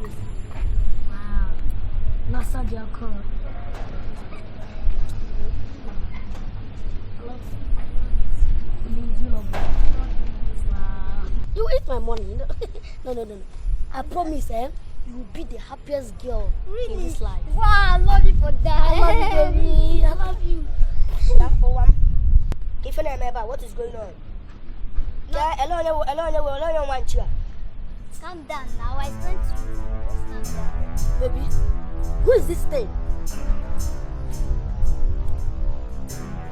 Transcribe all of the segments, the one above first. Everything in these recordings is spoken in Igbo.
Wow. Nasa dị ọkụ. I love you. Love you. Wow. You eat my money. No, no, no, no. I promise, eh? You will be the happiest girl in this life. Wow, I love you for that. I love you, baby. I love you. Ụwa m, ka ife na-eme ebe a? What is going on? Ka ele onye ele onye ele onye nwa nchi a? Calm down now. I sent you. Just calm down. Baby, who is this thing?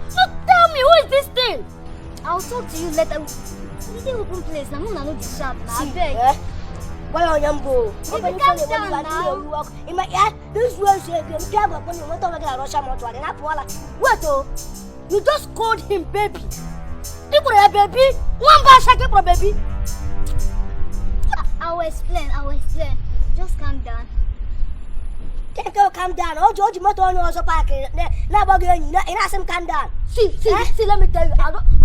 So tell me, who is this thing? I'll talk to you later. We dey open place now. Muna no dey sharp now. See, Abeg. eh? Gwa ya onye mbụ. Baby, calm down now. Ime ya, this way say gị nke agwa kpọnye nweta onwe gị na Russia mortuary na apụọla. Wait, oh, you just called him baby. Ị kpọrọ ya baby? Nwamba asha ka ị kpọrọ baby? I will explain. I will explain. Just calm down. Nke calm down. O ji moto onye ọzọ park na-agba gị enyi ị na-asị m calm down. See, see, Eh? see, let me tell you,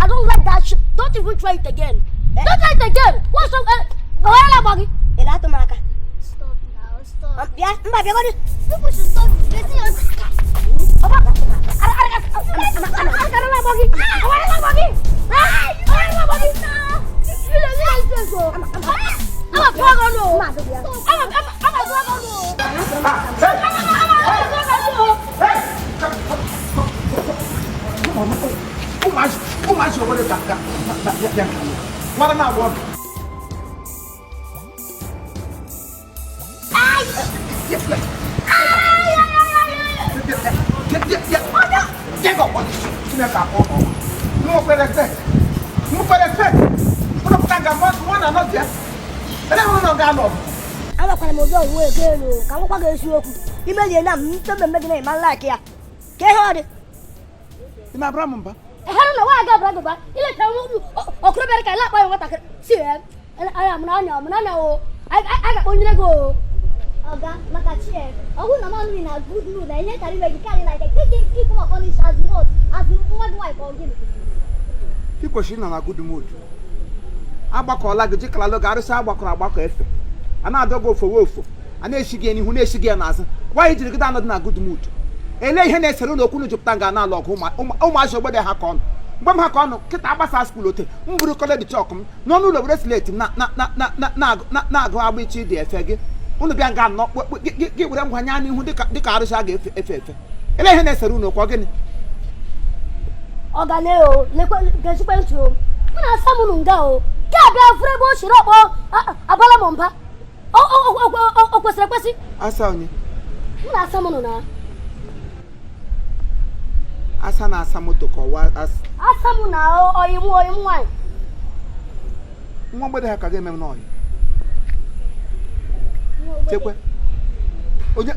I don't like that shit. Don't even try it again. Don't try it again. What's up? Onye na-agba gị? Ị na-atụ m aka. Stop now. Stop. Bịa, mba, bịagodi. People should stop disgracing your. Aka na-agba gị. Onye na-agba gị? Onye na-agba gị? I'm a plug on you. I'm a plug on you. Ụmụazị obodo ka ka bịa nwara na-agba ọdụ. Chineke akpọ nwekwe respect, nwekwe respect. Ụnụ pụta nga mụ na anọzi ya ebe hụrụ na ọ ga-anọ. Agwakwara m ụdị ọwụwa ego elu ka m gwakwa gị eziokwu. Imelie na m mpe mmemme gị na ịma like ya. Ka ihe ọ dị? Ị na-abara m mba? Ehara na nwaanyị ga-abara gị mba. Ileta okorobịa ka ile akpa ya nwatakịrị. Si ya, anya mụrụ anya, mụrụ anya o. A ga-akpọnyere gị o. Oga, maka chi ọ bụrụ na mmanụ na good mood na ihe karịrị gị karị like gị gị come and punish as what as nwa gị nwaanyị ka ọ gịnị? Ị kwesịrị ịnọ na good mood. Agbakọọla gị jikalala gị arụsị agbakọrọ agbakọ efe a na-adọ gị ofowe ofo, a na-esi gị n'ihu, na-esi gị ya n'azụ. Nwaanyị jiri gị anọdụ na good mood. Ele ihe na-esere ụlọ okwu jupụta nga na-alụ ọgụ ụmụazị ogbede ha ka ọnụ mgbe m ha ka ọnụ kịta agbasa school ote m buru kọleji chọk m n'ọnụ ụlọ were slate m na-agụ agba iche dị efe gị. Unu bịa nga nọ gị were ngwa anya n'ihu dịka arụsị a ga-efe efe efe. Ele ihe na-esere unu okwu gịnị? Ọ ga lee o, lekwe gezikwe ntị o. M na-asa m unu nga o. Ka abịa furu ebe o siri ọkpọ abala m mba. O kwesịrị ekwesị? Asa onye? M na-asa m unu na. Asa na-asa moto ka ọwa asa. Asa m na oyi m oyi m nwaanyị. Nwa mgbede ha ka ga-eme m n'ọyị. Chekwe. Onye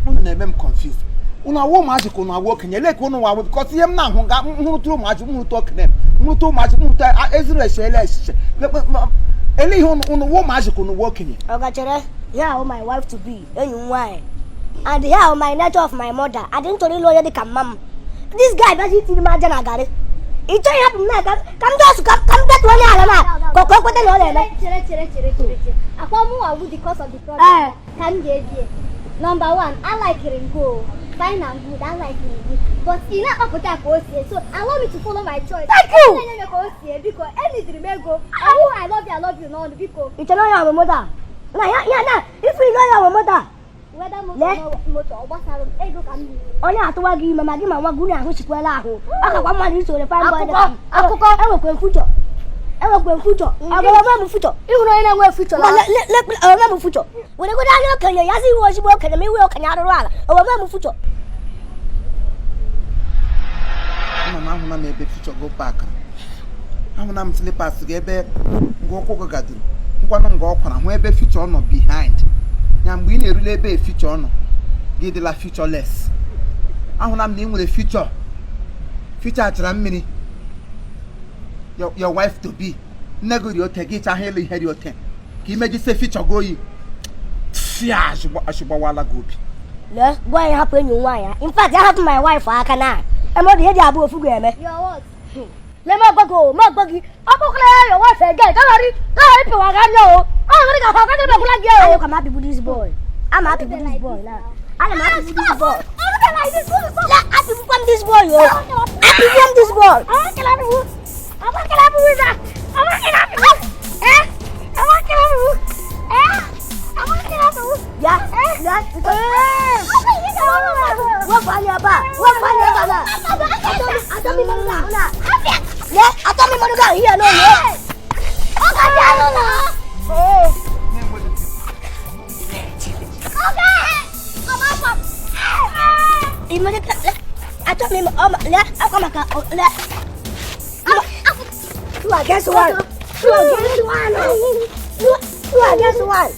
unu na-eme m confused. Unu awụ ụmụazị ka unu awụ okenye? Ele ka unu awụ? Because ihe m na-ahụ ga m hụrụtụ ụmụazị, m hụrụtụ okenye, m hụrụtụ ụmụazị, m hụrụtụ ezuru eche ele echiche. Ele ihe unu wụ ụmụazị ka unu wụ okenye? Ọ gachere ya ahụ my wife to be, enyi m nwaanyị, and here ahụ my nature of my mother adị m chọrọ ịlụ onye dị ka mma m. This guy bịazi itiri m aja na garị. Ị chọghị hapụ m na ka m just ka m detụ onye ala na ka o kweta na ọ na-eme. Chere, chere, chere, chere, chere. Akwa mụ awụ the cause of the problem. Ka m ga-ebie. Number one, I like him go. Fine and good, I like him good. But ị na-akpapụta ka o sie, so allow me to follow my choice. Thank you. Na-enye m ka o sie, biko, enidiri m ego. Ọwụ I love you, I love you n'ọnụ, biko. Ị chere onye ọmụmụ taa na ya ya na ifu ị onye ọmụmụ taa. Whether moto Lee. or moto, ọ gbasara m, ego ka m nidiri. Onye atụwa gị ime ma gị ma nwa gị unu ahụ chikwela ahụ. Ọ kakwa mmadụ isoro fine boy dị ka m. Akụkọ. Enwekwe future, enwekwe future. Ọ ga-eme m future. Ịhụrụ onye na-enwe future Mba, na. oweme m future. Were godo anya okenye ya sị iwe ozigbo okenye ma iwe okenye arụrụ ala oweme m future. Ana m ahụna m ebe future go park. Ahụna m slippers gị ebe ngwa ụkwụ gị gaduru nkwanụ nga ọ kwara hụ ebe future nọ behind ya. Mgbe ị na-erule ebe future nọ, gị dịla futureless. Ahụna m na ị nwere future, future achara mmiri. Your wife to be, nne gị ri ote gị chahụ ịlụ ihe ri ote ka imejise future gị oyi fịa achịgbawala gị obi. Lee, gwa ya hapụ enyi m nwaanyị ya. In fact, ya hapụ my wife aka na eme ọ dị ihe dị abụọ ofu ga-eme. Your what? Lee m agwa gị o, m agwa gị akpọkwala ya your wife again ka ghara ka ghara ịpịwa gị anya o. Ọ ghara ga ahụ agaghị emekwala gị o. Ka m apịgbu this boy. Ama apịgbu this boy na. Ana m apịgbu this boy. Le, apịgbukwa m this boy o. Apịgbu m this boy. Bịa, bịa. Wepụ anya ebe a. Wepụ anya ebe a na. Achọ m ịmarụ gị ahụ na. Le, achọ m ịmarụ gị ahụ ihe n'ụlọ. Ọ ga-abịa n'ụlọ. Immediately, achọ m ịma, ọ ma, le, akwa maka, le. Two against one. Two against one. Two against one.